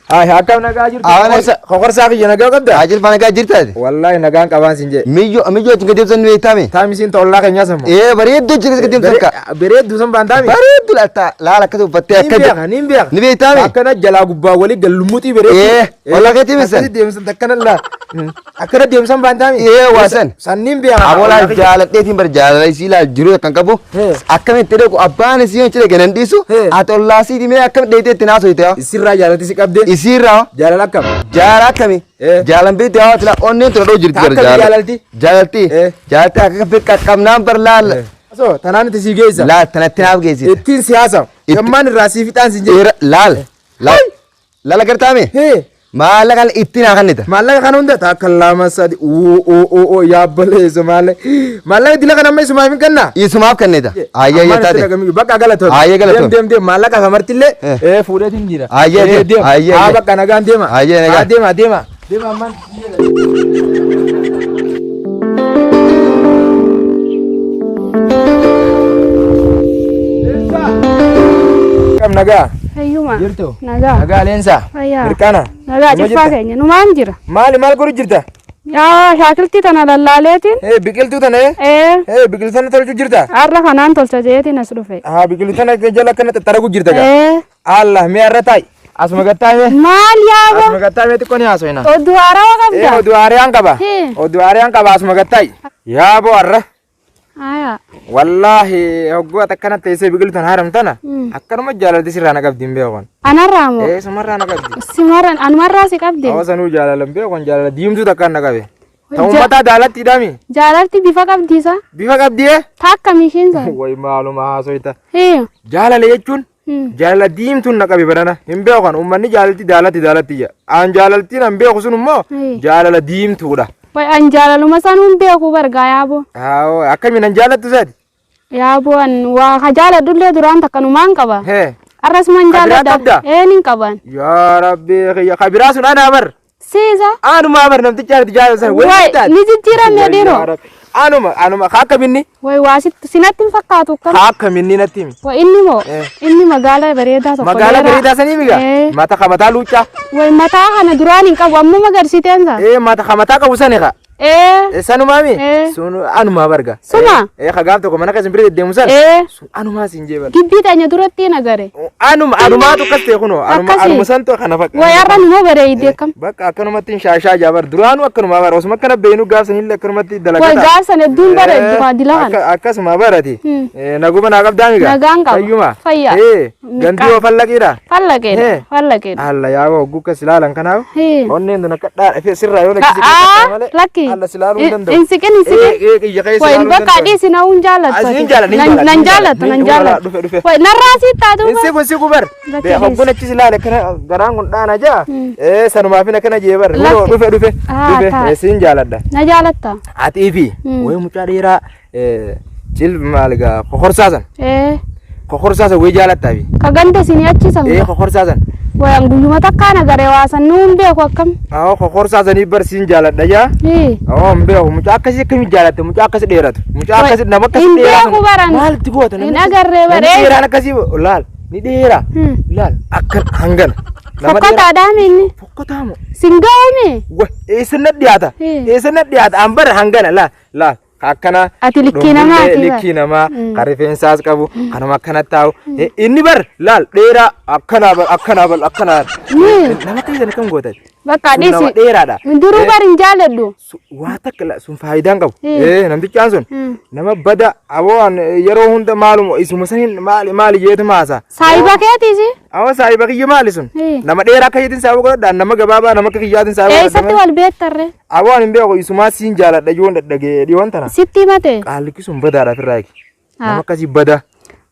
Ay, akkam nagaa jirtu? Awwaala- Kokorsaa kiyya nagaa qabda? Ajil fa nagaa jirtaati. Wallaahi nagaan qabaan sin jedhe. Miyyoo miyyoo ittiin gadeemsan ni beektaame. Taamisiin ta'ollaa keenyaa samma. Ee bareedduu jira gadeemsan ka. Bareedduu san baan taami. Bareedduu laata laala akkas uffattee Niin akka. beeka, niin beeka. Ni beektaame. Akkana jalaa gubbaa walii gallummuuxii bareedduu. Ee, ollaa keetii misan. Akkasi deemsan akkana laa. Akkana deemsan baan taami. Ee waasan. Sanniin beeka. Aboolaa jaaladheetiin bar jaalala isii laal jiru kan qabu. Ee. Akkamitti dhaqu abbaan isii yoo cidhe ganan dhiisu. Ee. Ati ollaa isii mee akkamitti dheeytee itti naasoyte. Isirraa jaalatti si qabdee. Isiirraa Jaalala akkam? jaala akkami? Ee. Jaalan beekte haa tila onneen tura dhoo jirti Akka jaalala. jaalalti? Jaalalti. Ee. Jaalalti akka fi qaqqabnaan bar laal. Osoo tanaan itti si geessa. Laal tanatti naaf geessite. Ittiin siyaasa. Gammaan irraa sii fixaan sin jedhe. Laal. Laal. Laal agartaame? Hee. Maallaqa kana itti naa kennita. Maallaqa kana hunda takka lama sadi uu uu uu uu yaabbaleessa maallaqa maallaqa dila kana amma isumaaf hin kennaa. Isumaaf kennita. Ayyee ayyee taate. Bakka galatoon. Ayyee galatoon. Deem deem deem maallaqa kamartillee Eh. ee fuudheetiin jira. Ayyee, Ee, deem. deem. Ayyee, Haa ayyee. bakka nagaan deema. Ayyee, nagaan. Haa deema deema. Deema ammaan. Kam nagaa. Fayyuma. Jirtu. Nagaa. Nagaa leensaa. Fayyaa. Mirqaana. Nagaa Numa cifaa jirta? keenya. Numaan jira. Maali maal godhu jirta? Yaa shaakiltii tana lallaaleetiin. Ee biqiltuu tana ee. Ee Ee biqiltuu tana tolchuu jirta? har'a kanaan tolcha jeetiin as dhufe. Haa biqiltuu tana jala akkana xaxxaragu jirta gaa. Ee Allah mee har'a taa'i. Asuma gattaa mee. maal yaaba? Asuma gattaa mee xiqqoo ni haasofna. Oduu haarawaa Ee qabda? oduu haaraan qaba. Hee. Oduu haaraan qaba asuma gattaa'i. Yaaboo har'a. Aya. Wallaahi hogguu ati akkana teessee biqiltuu tana haram tana. Mm. Akkanuma jaalalti sirraa na qabdi hin beekon. Anarraa moo? Ee sumarraa na qabdi. Simarran anumarraa si qabde? Hawa sanuu jaalala hin beekon jaalala diimtuu takkaan na qabe. Ta Ja- uummataa daalatti hidhami. Jaalalti bifa qabdiisa? Bifa qabdi ee. Takka mishiinsa? Way maaluma haasoyta. Hee. Jaalala jechuun Hmm. jaalala diimtuun na qabe barana hin beekan uummanni jaalalti daalatti daalatti jedha. An jaalaltiin an beeku sun immoo Hee. jaalala diimtuudha. Way an jaalaluma sanuun beeku bargaa yaaboo. Haa akkamiin an jaalattu isaati? Yaaboo an waa ka jaaladhullee duraan takka numaan qaba. Hee. Arrasuman Ka biraa jaaladha. qabdaa? Ee nin qaban. Yaa rabbi kiyya ka biraa sun anaa bar. Siisa. Anumaa bar namticha ati jaalatu sana Way ni jijjiiramne dhiiroo. Anuma anuma ka akkaminni Way waa sinatti hin fakkaatu akkam. ka akkaminni natti himi. Way inni moo Eh. inni magaalaa bareedaa tokko Magaalaa dheeraa. bareedaa sanii migaa? Eh. Mata ka mataa luuccaa. Way mataa kana duraan hin qabu amma magarsiiteen sa. Ee mata ka mataa qabu sani ka. Ee Sanumaami? Eh. Sun anumaa barga. Suma? Ee ka gaaf tokko mana keessa bira deddeemu sana. ee Sun anumaa siin jee bara. gibbii teenya duratti hin agare. Anuma anumaatu akkas ta'e kunoo anuma Akkasii. anuma santu kana fakkaata. Way har'a numa bareeyde akkam. Bakka akkanumatti hin shaashaa jaa bara duraanuu akkanuma bara osuma akkana beeynu gaaf sanillee akkanumatti Way dalagata. gaaf sana hedduun bareeddu kaa dila kana. Akkasuma barati. Hmm. Naguma naa qabdaa migaa? Nagaan qaba. Fayyuma? Fayyaa. Ee gandii hoo fallaqiidha? Fallaqeedha. Eh. Fallaqeedha. Alla yaa hogguu akkas ilaalan kanaaf. Hee. Onneen tun akka dhaadha sirraa yoo lakkisi A'aa malee. lakki. Alla si ilaaluu hin danda'u. Hin siqin hin siqin. Ee ee qiyya keessa Way ilaaluu hin bakka danda'u. dhiisi na hun jaallattu. Asiin ati. jaalladha, hin Nan jaalladha, nan hin jaallattu nan jaalladha. jaallattu. Dhufe dhufe. Way narraa sii taatu. Hin siqu hin siqu bar. Lakki Bee hogguun dhiisi. achis ilaale akkana garaan kun dhaana jaa. Ee sanumaafin akkana jee bar. Lakki. Dhufe dhufe Haa, dhufe. taa. Ee, Siin jaaladha. Na jaalatta. Atii fi Hmm. wayi mucaa dheeraa cil maal gaa kokorsaa san. Ee Kokorsaa san wayi jaalattaa fi. ka ganda isinii achiisan. Ee kokorsaa san. Way an guyyuma takkaan agaree waa san nuun beeku akkam. Awoo kokorsaa sanii bar siin jaaladha jaa. Hee. Awoo hin beeku mucaa akkasii akkamii jaalatte mucaa akkasii dheeratu mucaa Wayi, akkasii nama akkasii hin dheeraa beeku baran. Maalitti goota Hin agarree Namni bare. dheeraan akkasii laal ni dheera Hmm. laal akka hangana. Nama dheeraa Fokkotaadhaan inni. fokkotaa moo? Sin ga'uumi. Wa eessa na dhiyaata? Hmm. Eessa na dhiyaata? An bara hangana laal laal ka akkana. Ati likkii dhungullee, namaati bar. Likkii namaa Hmm. ka rifeensaas qabu kanuma akkana taa'u. Inni bar laal dheeraa akkanaa bar akkanaa bar akkanaa. Ni. Nama akkasii akkam goota? Bakka Sun nama dhiisi. dheeraadha. Duruu bar hin jaaladhu. Waa takka sun faayidaa hin qabu. Hmm. Ee namtichaan sun Hmm. nama bada aboo an yeroo hunda maaluma isuma saniin maali maali jeetu maasa. Saayiba keetiisi. Awwa saayiba kiyya maali sun? Hmm. Nama dheeraa akka keetiin saayiba godhadha nama gabaabaa nama akka kiyyaatiin saayiba Eessatti godhadha. wal beektarre? Aboo an hin beeku isumaa siin jaaladha yoon dhadhagee dhiyoon tana. Sitti himate. Qaallichi sun badaadha ofirraa eegi. Haa. Nama akkasii bada.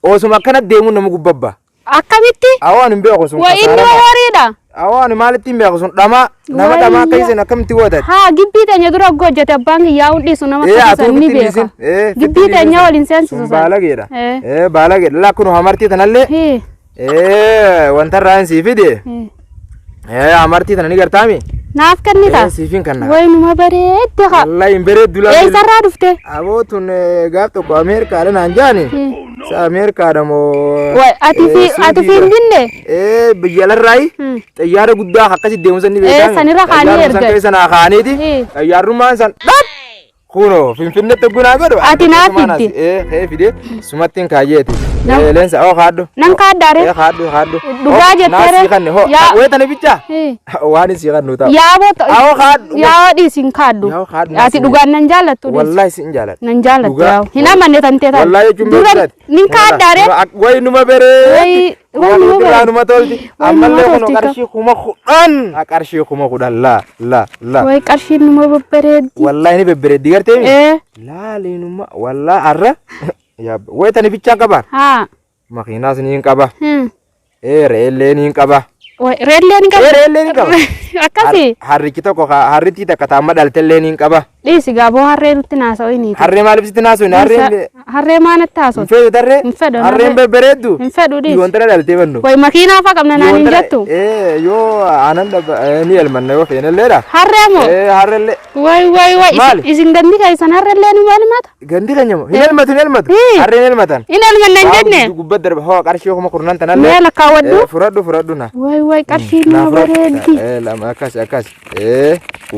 Osuma akkana deemuun nama gubbabba. Akkamitti? Awwa an hin beeku sun. Way inni kasaaramaa. horiidha. Awwa ani maalitti hin beeku sun dhamaa nama Wayya. dhamaa akka isin akkamitti gootan? Haa gibbii teenya dura hoggoo hojjete abbaan kiyyaa hun dhiisu nama Ee, akkasii atuu san ni ofitti hin beeka. dhiisin. Ee, Gibbii ofitti hin teenya dhiisin. waliin seensisu Sun san. baalageedha. Ee. Ee, baalageedha. Laa kun hamartii tanallee. Hee. Ee, wanta irraa hin sii fide. Hee. Ee, hamartii tana ni gartaami. Naaf kennita. Ee, siifin kenna. Way numa bareedde haa. Wallaahi hin bareeddu laa. Eessarraa dhufte? Aboo tun gaaf tokko Ameerikaadha naan jaani. Hee. Sa Ameerikaadha moo? Way ati fi ati fi hin binne. Biyya alarraayi xayyaara guddaa akkasi deemu san ni beekaa. Sanirra kaanii Xayyaaruma san ergan. keessa naa kaaniiti. Xayyaarummaan san dhap! Kunoo Finfinneetti gunaa godhu. Ati naa Sumaan as- fiddi. Ka'ee fidee sumattiin kaayyeeti. Nam- Leensa oo kaadhu. Nan kaaddaare. Kaadhu kaadhu. Dhugaa Oh, jetteere. Naa sii kanne hoo. Yaa- Wayita na bichaa? Waan sii kannu ta'a. Yaaboo Awoo kaadhu. Yaaboo dhiisi hin kaadhu. Yaaboo kaadhu naa Ati sii- dhugaan nan jaallattu dhiisi. Wallahi sin jaaladha. Nan jaallattu Dhugaa. yaa'u. Hin amanne tantee taate. Wallahi jechuun Dura beektaati. nin kaaddaare. Wayi numa beree. Wayi wayi numa Irraa beree. numa tolti. Wayi Ammallee numa kun tolti ka. qarshii 10,000. Qarshii 10,000 laa laa laa. Wayi qarshiin numa babbareeddi. Wallahi ni bebbereeddi gartee mi? Ee Laali numa wallahi har'a. Wayi tani bichaan qaba. haa. Makiinaas ni hin qaba. Hmm. Re'ellee ni hin qaba. Wayi reellee ni qaba. Re'ellee ni qaba. Akkasii. Harrichi tokko harrittii takka taamma dhaltellee ni hin qaba. Dhiisi gaaboo harree nutti naasa'u Harree maaliif sitti naasuu hin harreen Harree maanatti hin haasofte? feetu tarree? Hin fedhu, Harreen harree. bebbereeddu. Hin fedhu dhiisi. Dhiyoon tana dhaltee bannu. Wayi makiinaa fa'a qabna naan hin jettu. Yoo aanan dhaba ni elmanna yoo feenelleedha. Harree moo? Harrellee Wayi wayi wayi Maali? isin gandi keessan harrellee ni elmata? Gandi keenya moo hin elmatu hin elmatu. Hii. Harreen elmatan. Hin elmanna hin jenne? Gubbaa darba hoo qarshii 40,000 tanallee. Mee lakkaawwadhu. Fudhadhu fudhadhu na. Wayi wayi qarshii Naa nama fudhadhu. bareeddi. Lama akkas akkas.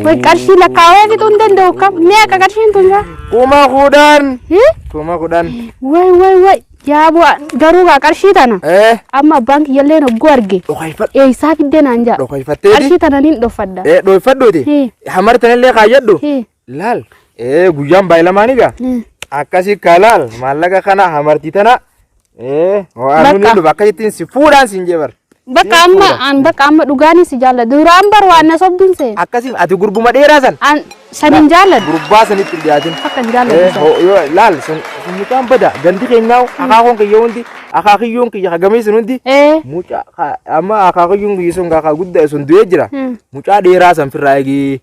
Wayi qarshii lakkaawee fixuu hin danda'u kam meeqa qarshiin tun saa? 10,000. Hii? 10,000. Wayi wayi wayi yaaboo garuu gaa qarshii tana amma abbaan kiyyallee hogguu arge Dhokaifadhu. eessaa fidde naan jaa. Dhokaifatteeti. Qarshii tana nin dhoffadha. Dhoifadhuuti. Hii. Hamartanillee kaayyadhu. Hii. Laal. Guyyaan baay'ilamaani gaa. Hii. Akkasi kalaal maallaqa kana hamartii tana waan Bakka. dhufa akkasittiin si fuudhaan siin jeebar. Bakka amma an bakka amma dhugaanis si jaalladha. Duraan bar waan na sobduun seen. Akkasi ati gurbuma dheeraa san An san hin jaalladhu. gurbaa sanitti hin dhiyaatin. Akka hin jaalladhu san. Yoo laal sun sun mucaan bada gandi keenyaa akaakoon kiyya hundi akaakiyyoon kiyya hagamii sun hundi mucaa amma akaakiyyoon kiyya sun kaakaa guddaa sun du'ee jira. Mucaa dheeraa san firraa eegi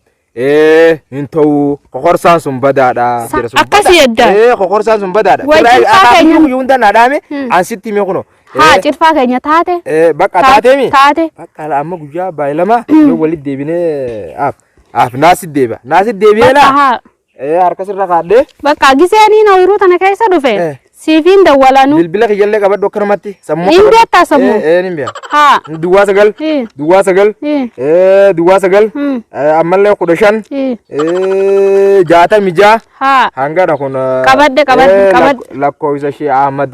hin ta'u kokorsaan sun badaadha. Sa- Jira sun akkasii bada. edda. Kokorsaan sun badaadha. Wayi Firraa eegi cilfaa akaakiyyoon keenya- kiyya hunda naa dhaame an sitti hime kunoo. Haa cirfaa keenya taate. Bakka taateemi. Taate. Bakka amma guyyaa baay'ilama yoo walitti deebinee af af naasit deebi'a. Naasit deebi'ee Bakka laa. haa. Harka sirra kaadhee Bakka giseenii ooyiruu tana keessa dhufe. Siifiin dawwalanu. bilbila kiyyallee qabadhu akkanumatti sammuu. Hin beektaa sammuu? Ni beeka. Haa. Duwwaa 9. Hii. Duwwaa 9. Hii. Duwwaa 9. Hmm. Ammallee 15. Hii. 66. Haa. Hangana kun. Qabadhe, qabadhe, qabadhe. Lakkoofsa ishee Ahmad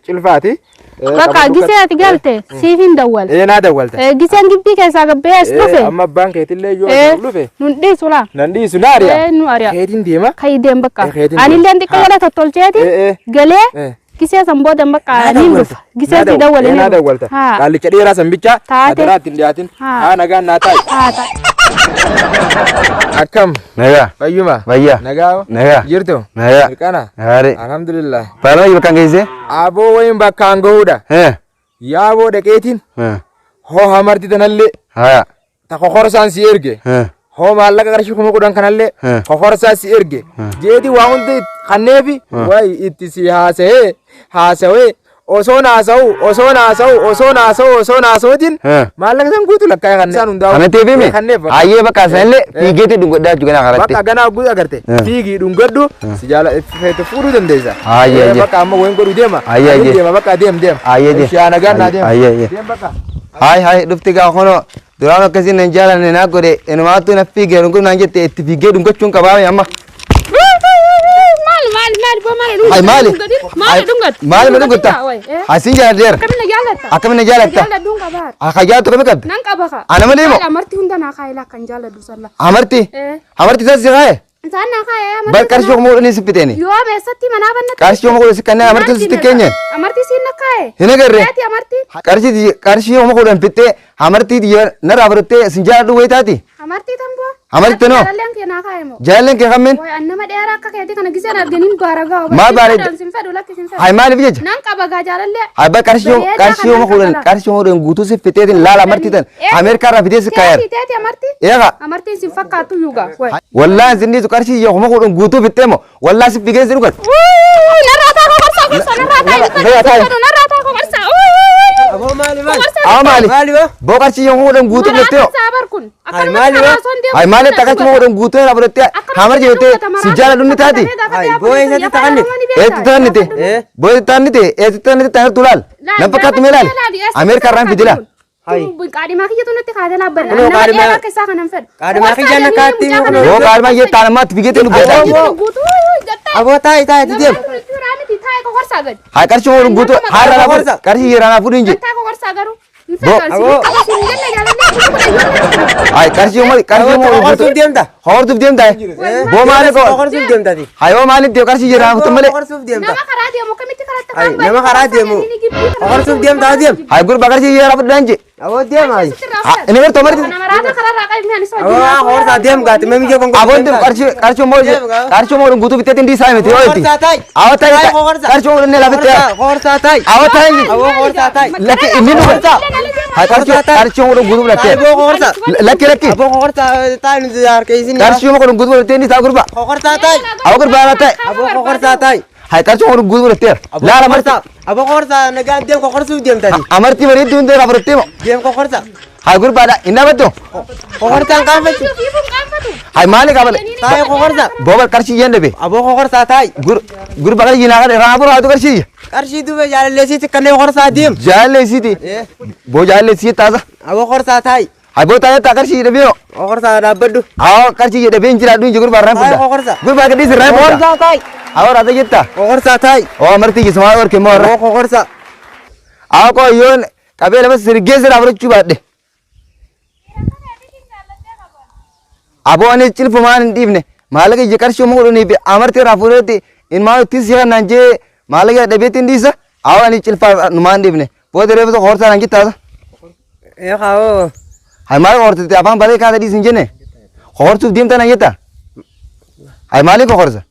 Cilfaati. Bakka Qabadhu gisee ati galte siifiin dawwala. Naa dawwalta. Giseen gibbii keessaa gabbee as dhufe. Amma abbaan keetillee yoo as dhufe. Nun dhiisu laa. Nan dhiisu na ari'a. Nu ari'a. Keetiin deema. Kayi deem bakka. Keetiin Anillee xiqqoo wala tottolcheeti. Galee gisee san booda bakka niin dhufa. Gisee si dawwale Naa dawwalta. Haa. Qaallicha dheeraa san bichaa. Taate. Adaraa ittiin dhiyaatin. Haa. Haa nagaan naa taa'i. Haa ta'a. Akkam. Nagaa. Fayyuma. Fayyaa. Nagaa. Nagaa. Jirtu. Nagaa. Mirqana. Nagaadhe. Alhamdulillah. Baay'ilama bakka geesse? Aboo wayin bakkaan gahuudha. Yaaboo dhaqeetiin hoo hamarti tanallee Haa. ta kokorsaan si erge. Hoo maallaqa qarshii 10,000 kanallee kokorsaa si erge. Jeeti waa hundi kanneefi wayi itti si haasa'ee haasawee osoon haasa'u osoon haasa'u osoon haasa'u osoon haasa'uutiin maallaqa san guutuu lakkaa'ee kanneen. Isaan hundaa'u. Kanatti himi? Kanneef. Hayyee bakka sanillee fiigeetti dhungadhaa jechuudha ganaa karatti. Bakka ganaa guutuu agarte fiigii dhungadhu si jaala feete fuudhuu dandeessa. Hayyee, hayyee. Bakka amma wayin godhu deema. Hayyee, hayyee. Deema bakka deem deem. Hayyee, deem. Ishee nagaan naa deem. Hayyee, hayyee. Deem bakka. Hayi hayi dhufti gaa kunoo duraan akkasiin nan jaalanne naa godhe inumaattuu na fiigee dhungadhu naan jette itti fiigee dhungachuun qabaame amma. Maal maal maal boo maal Hayi maali? Maal dhungat? Maali ma dhungatta? Asiin jaaladheera. Akkamiin na jaalatta? Akkamiin na jaalatta? Jaaladhuun qabaa. Akka jaallattu kamii qabda? Nan qaba ka. Ana malee moo? Maal amartii hunda naa kaayee lakkan jaaladhu salla. Amartii? Amartii tas si kaaye? Isaan naa kaayee amartii. Bar qarshii 10,000 si fiteeni. Yoo meessatti manaa bannatti. Qarshii 10,000 si kanneen amartii sitti keenyeen. Amartii siin na kaaye. Hin agarre. Teeti amartii. Qarshii qarshii 10,000 fixxee amartii narraa fudhattee sin jaaladhu wayii taati. Amartii tan boo. Amartii tanoo? Jaalalleen kee naa kaaye moo? Jaalalleen kee kammeen? Wayi an nama dheeraa akka keetii kana giseen arginiin baaragaa. Maal bareedda? Sin fedhu lakki sin fedhu. Hayi maaliif jecha? Nan qaba gaa jaalallee. Hayi bar qarshii Bareedaa qarshii kana 10,000 qaba. qarshii 10,000 guutuu si fixxeetiin laala amartii tan Ameerikaa irraa fidee si kaayeera. Teeti teeti amartii. Eegaa. Amartiin sin fakkaattu yuugaa. Wayi. Wallaahi sin dhiisu qarshii 10,000 guutuu fixxee moo wallaahi si fiigee si dhugatu. Narraa taa'aa kokorsaa kokorsaa narraa taa'aa Narraa taa'aa. narraa taa'aa kokorsaa. Maali maali? Kokorsaa Awa maali? Maali boo? Boo qarshii yommuu godhan guutuu Maraataan fudhattee saabar kun. Ay, maali Akkanumatti boo? karaa osoo hin deemu. Ay maali takka kuma godhan guutuu irraa fudhattee hamar jettee si jaaladhu ni taati. Ay, boo eessatti taa'anni? Eetti taa'annite? Eh? Boo eetti taa'annite? Eetti taa'annite taa'anirtu laal. Nan fakkaattu mee laal? Ameerikaa irraan fidi laal. Hay. Qaadhimaa kiyyatu natti kaatee laabbadha. Kunoo Nama qaadhimaa- dheeraa keessaa kanan fedhu. Qaadhimaa kiyya na kaatti Mucaa kana kunoo. Boo qaadhimaa jette taan ammaatti figeetee dubbata. guutuu gattaa. Aboo taa'i taa'i ati deem. Nama miti taa'e kokorsaa gadi. Hay qarshii kuma godhan guutuu har'a laa Kokorsa. qarshii yeroo fuudhin je. Taa'e kokorsaa garuu. Hin Boo. fedhu. Aboo. Sin jenne jaalallee kun Hay qarshii kuma qarshii Aboo kuma godhan kokorsuuf guutuu. deemta. Hortuuf deemta. Boo maali ko? Kokorsuuf deemta ati. Hayoo maaliif deemu qarshii yeroo fuutu malee. Kokorsuuf deemta. Nama karaa deemu akkamitti karaatti Ay, kaan nama karaa deemu. Kokorsuuf deemta deem. Hay gurba qarshii yeroo fudhan je. Aboo deem ay. Inni gartuu marti. Nama raata karaarraa qabni ani Aboo kokorsaa deem gaati mami jee konkolaataa. Aboon deemu qarshii qarshii kuma qarshii kuma godhan guutuu bitteetiin dhiisaa miti yoo itti. Kokorsaa taa'i. Awwa taa'i Taa'i kokorsaa. qarshii kuma godhan ni lafitte. Kokorsaa taa'i. Awwa taa'i. Aboo kokorsaa taa'i. Lakki inni nu Hay qarshii qarshii kuma godhan guutuu Taa'i fudhattee. boo kokorsaa. Lakki lakki. Aboo kokorsaa taa'i nuti harka isin. Qarshii kuma godhan guutuu fudhattee ni taa gurba. Kokorsaa taa'i. Awwa gurba ala taa'i. Aboo kokorsaa taa'i. Hay qarshii kuma godhan guutuu fudhattee. Laala marti. Aboo kokorsaa nagaan deem kokorsuuf deemta ati. Amartii bareedduu hunda irraa fudhattee moo. Deem kokorsaa. Hay gurbaadha inni dhaabbattu. Kokorsaan qaanfachu. Hay maali qabale. Taa'i kokorsaa. Booba qarshii yeen dhabe. Aboo kokorsaa taa'i. Gurba qarshii naa kana irraa furu haatu qarshii. Qarshii duuba jaalalleesiitti kanneen kokorsaa deem. Jaalallee isiiti. Boo jaalallee isii taasa. Aboo kokorsaa taa'i. Hay boo taa'ee taa qarshii jedhamee yoo. Kokorsaa dhaabbadhu. Awwa qarshii jedhamee hin jiraadhu hin jiru gurbaa irraa Taa'i fudha. kokorsaa. Gurbaa gadhiis irraa fudha. Kokorsaa taa'i. Awwa raata jetta. Kokorsaa taa'i. Oo amartii jismaa warke moo irra. Aboo kokorsaa. Awwa koo yoon qabee lama sirgee sirraa fudhachuu baadhe. Aboo ani cilfumaan hin dhiifne maallaqa ija qarshii uma godhanii fi amartii irraa fuudheetti ilmaan ittiin si kannaan jee maallaqa dhabeetti hin dhiisa. Awwa ani cilfaa numaan hin dhiifne. Booda reefu tokko hortaa naan jittaasa. Ee kaawoo. Hay maal hortite afaan balee kaata dhiis hin jenne. Hortuuf deemta naan jetta. Hay maaliif horsa?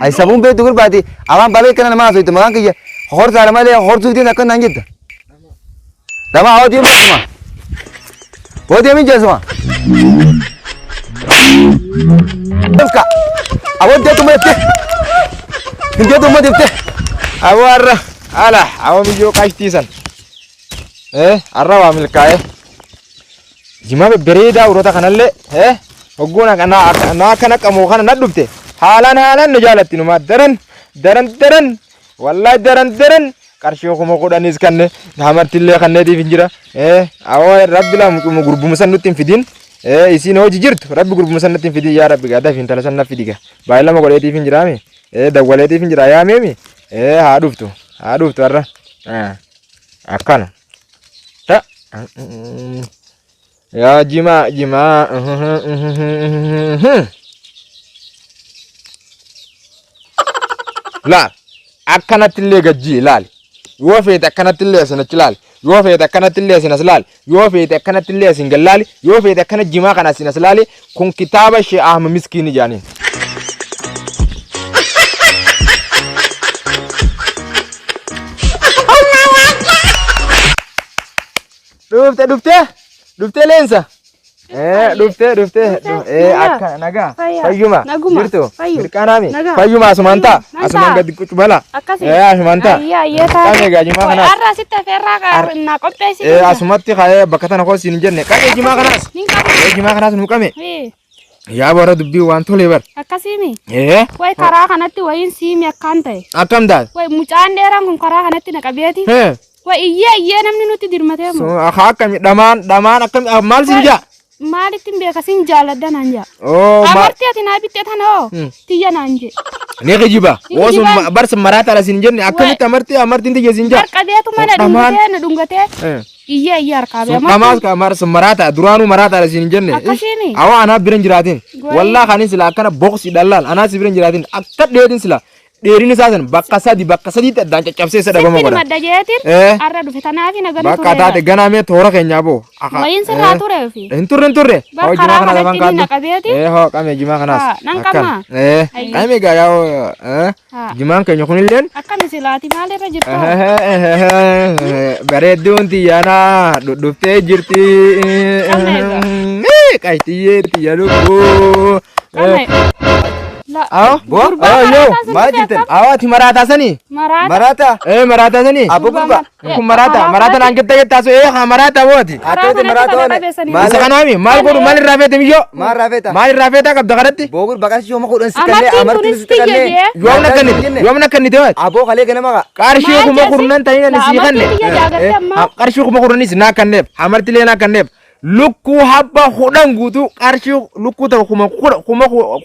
Hay sabuun beektu gurbaati afaan balee kana nama haasofte maqaan kiyya horsaadha malee hortuuf deemta akka naan jetta. Dama hawaa deemu asuma. Boo deemin jeesuma. Ka. Aboo deetu ma deebite. Hin deetu ma deebite. Aboo har'a ala aboo miyyoo qashtiisan. Har'a waa milkaa'e. Jimaa bebbereedaa urota kanallee hogguun na akka naqamu kana na dhufte haalaan haalaan na jaalatti numaa daran daran daran wallaahi daran daran qarshii 10,000s kanne hamartillee kanneetiif hin jira. Awwa rabbi laa gurbuma san nutti hin fidin. Isiin hojii jirtu rabbi gurbuma san nutti hin fidin yaa rabbi gaa dafi intala san na fidi gaa baay'ee lama godheetiif hin jiraami. Dawwaleetiif hin jira yaameemi. Haa dhuftu haa dhuftu har'a. Akkana. Ta. Yaa jimaa jimaa. Laal akkanatti illee gajjii laali. Yoo feete akkanatti illee asin achi laali. Yoo feete akkanatti illee asin as laali. Yoo feete akkanatti illee asin gad laali. Yoo feete akkana jimaa kana asin as laali. Kun kitaaba Shee Ahmad Miskiini jedhaniin. Dhufte dhufte dhufte leensa. Dhufte dhufte akka nagaa Fayyaa. fayyuma Naguma. jirtu Fayyu. mirqaanaami Nagaa. fayyuma asumaan ta'a Fayyuma. Nan asumaan ta'a. gadi qucubala Akkasii. Asumaan ta'a. Ayyaa ayyee taate. Qame egaa jimaa Way, kanaas. Har'a asitti afeerraa naa qopheessi. Asumatti ka'ee bakka tana koo siin hin jenne qame jimaa kanaas Nin qaba. Jimaa kanaas nu qame Ee, yaa bara dubbii waan tolee bar Akkasiimi. Way karaa kanatti wayiin siimi akkaan ta'e. Akkam taate? Way mucaan dheeraan kun karaa kanatti na qabeeti. Way iyyee iyyee namni nutti dirmatee moo. Akkami dhamaan dhamaan akkami maal siin jaa? Maalitti hin beeka sin jaaladha naan jaa. Oo ma Amartii ati naa bitte tana hoo tiyya naan jee. Ni kijiba. Ni Osoo kijibaan. barsa maraataadha siin jenne akkamitti amartii amartiin tiyya siin jaa? Qarqabeetu mana Dhamaan. dhungatee na dhungatee iyyee iyyee harkaa bee. Dhamaas ka marsa maraata duraanuu maraataadha siin jenne. Akkasiini. Awwa anaa bira hin jiraatin. Gwai. Wallaa kanin sila akkana boqsi dhallaal anaa si bira hin jiraatin akka dheedin sila dheerin isaa san bakka sadi bakka sadiitti addaan caccabsee isa dhabama Sitti godha. madda jeetiin har'a dhufe tanaafi nagana Bakka taate ganaa mee toora keenyaa boo. Wayiin sirraa tureefi. Hin turre hin turre. Bar Hoo jimaa karaa kana lafan kanatti inni kaaddu. na qabeeti. Hoo qame jimaa kanaas. Haa, nan Akkana. qabaa? Ayyi. Qame gaa yaa Haa. jimaan keenya kunilleen. Akkami silaati maalirra jirtu? Bareedduun xiyyaanaa dhudhuftee jirti. Qame egaa. Qayxiyyee xiyya lubbuu. Qame. La. Awwa. Boo. Gurbaa Awwa yoo. maraataa sun Maal dhufee jettan? akkam? Awwa ati maraataa sanii? Maraata. Maraata. Ee maraataa sanii? Abbo gurbaa. Kun maraataa maraataa naan getta gettaa so ee haa maraataa booti. Karaa Akkamitti kanatti maraata kana oole? qabeessanii. Maal- Isa kanaami maal godhu maal irraa feete miyyoo? Maal irraa feeta? Maal irraa feetaa qabda kanatti? Boo gurbaa qarshii kuma 10 si kannee Amartiin amartiin tunis si tiyya kannee. jee. Yoom na kennite? Yoom na kennite waati? Aboo kalee ganama kaa. Qarshii Maal kuma jeesi? kurnan ta'in ani La, sii kanne. amartiin tiyya jaagartee ammaa. Qarshii 10,000s naa kanneef amartilee naa kanneef lukkuu habba 10 guutuu qarshii lukkuu tokko 10,000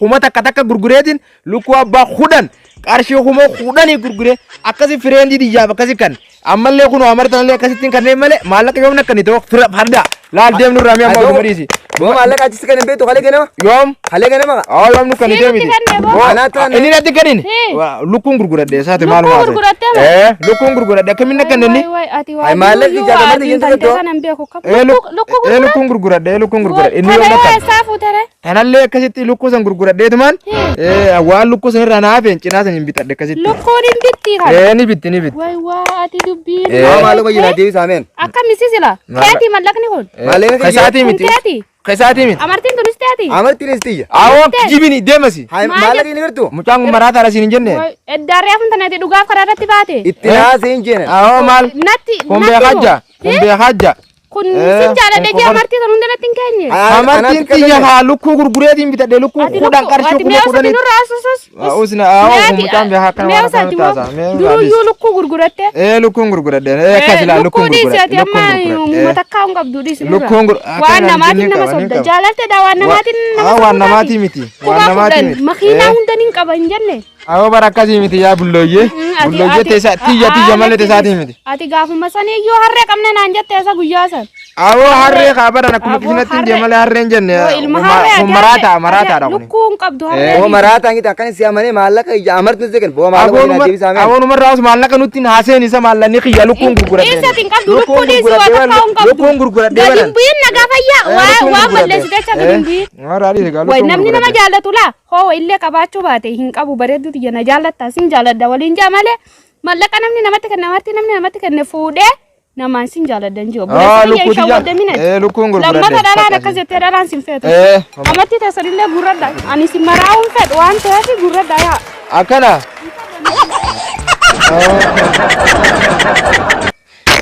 1,000 takka gurgureetiin lukkuu abbaa 10 qarshii 10,000 gurguree akkasi fireendii diyyaaf akkasi kan ammallee kunoo amartanallee akkasittiin kanneen malee maallaqa yoom na kennite fira farda laal deemnu irraa mi'a ammaa oduma dhiisi. Boo maallaqa achi si kan hin beektu kalee ganama. Yoom? Kalee ganama kaa. Aa yoom nu kennite Siinitti miti. kenne boo. Boo, Anaa ta'an- Inni natti kennin. Hii. Lukkuun gurguradhe isaati maal Lukkuu maal. gurgurattee moo? Ee lukkuun gurguradhe akkamiin na kennini? Waay, waay, ati waa Ay, maallaqni duruyyuu jaalamarti waa adiin jettu tante tokko. sana hin beeku. Kam- Ee Lukkuu ee lukkuun gurguradhe ee lukkuun gurguradhe inni yoom na Kana kenne? eessaa fuutere? Tanallee akkasitti lukkuu san gurguradheetumaan ee waan lukkuu san irraa naa hafeen cinaa san hin bitadhe akkasitti. Lukkuun hin bittii kana. Ee ni bitti ni bitti. Waay waa ati dubbiin. Ee. Haa maallaqa jira deebisaa meen. Akkami si sila? Maallaqa- Keetii mallaqni kun? Maallaqni Ka isaatii Kun miti. keetii? Ka isaatii miti. Amartiin tunis teetii? Amartiin istiyya. Awoo kijibini deemasi. Haa Maal maallaqa hin gartuu? Mucaan kun maraataadha siin hin jenne. Waay, Eddaarree afun tanati dhugaaf karaa irratti baate. Itti naasee hin jeenan. Awoo maal? Natti Kun natti beekaa moo? jaa. Kun beekaa jaa. Kun Eh, sin jaaladhe kun jee kofar- amartii san hunda natti hin keenye. Amartiin tiyya haa lukkuu gurgureetiin bitadhe lukkuu Ati 10 qarshii ati kuma mi'a kudhanii. nurraa asusus. Usna awoo kun mucaan beekaa akkana waan akkana taasa. Duruyyuu lukkuu gurguratte. Ee lukkuun gurguradhe. Ee akkas ilaa Lukkuu lukkuun dhiisi ati gurguradhe. amma Lukkuun gurguradhe. uummata akka hin qabdu dhiisi nurraa. Lukkuun gur- Waan akkana namaatiin ni nama qaba, ni sobda. qaba. Jaalalteedha waan namaatiin nama Aa, waan sobuu namaatii taati. miti. Waan Kuma namaatii 10 miti. makiinaa Eh. hunda ni qaba hin jenne. Awoo bara akkasii miti yaa bullooyyee. Bullooyyee teessaa tiyya tiyya malee teessaatii miti. Ati gaafuma saniyyuu harree qabna naan jette isa guyyaa san. Awoo harree kaa baran akkuma Aboo, kisinatti hin harree. jee malee harreen jenne. Yoo ilma harree ati Kun maraata harree- maraataadha kuni. Lukkuu hin qabdu harree. Boo maraataa hin akkan si amanee maallaqa ija amartiin si kenna. Boo maallaqa jira deebisaa meen. Awoonuma irraa maallaqa nutti hin haaseen isa maallaqni kiyya lukkuun gurguradhe. Dhiisa ati hin qabdu lukkuu dhiisi waa takka hin qabdu. Lukkuun gurguradhee Gadi baran. hin bu'in nagaa fayyaa waa waan balleessite jecha gadi hin bu'in. Way namni nama jaallatu laa hoo illee qabaachuu baate hin qabu bareedduu tiyya na jaallatta sin jaalladha waliin jaa malee mallaqa namni namatti kenne amartii namni namatti kenne fuudhee namaan sin jaalladha hin jiru. Ah, Obboleessa kiyya hin lukkuu tiyya. shawwadamina. Eh, lukkuun gurguradhe. Lammata dhalaan akkas jettee dhalaan sin feetu. Eh, Amartii teessanillee gurradha. Ani sin maraa'uun fedhu waan ta'eef gurradha yaa. akkana.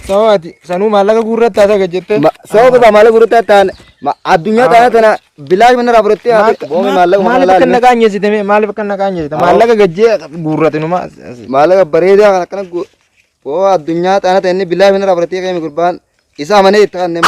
Sawaati sanuu maallaqa guurrattaa taga jettee. Sababa gurbaa maallaqa gurgurtaa ta'an addunyaa taana tana bilaash mana irraa fudhattee boo maallaqa Maaliif akka na qaanyeessite mee maaliif akka na qaanyeessite maallaqa gajjee guurrate numa. Maallaqa bareedaa kan akkana boo addunyaa taana tana inni bilaash mana irraa fudhattee qayyame gurbaan isa amanee itti kanneen.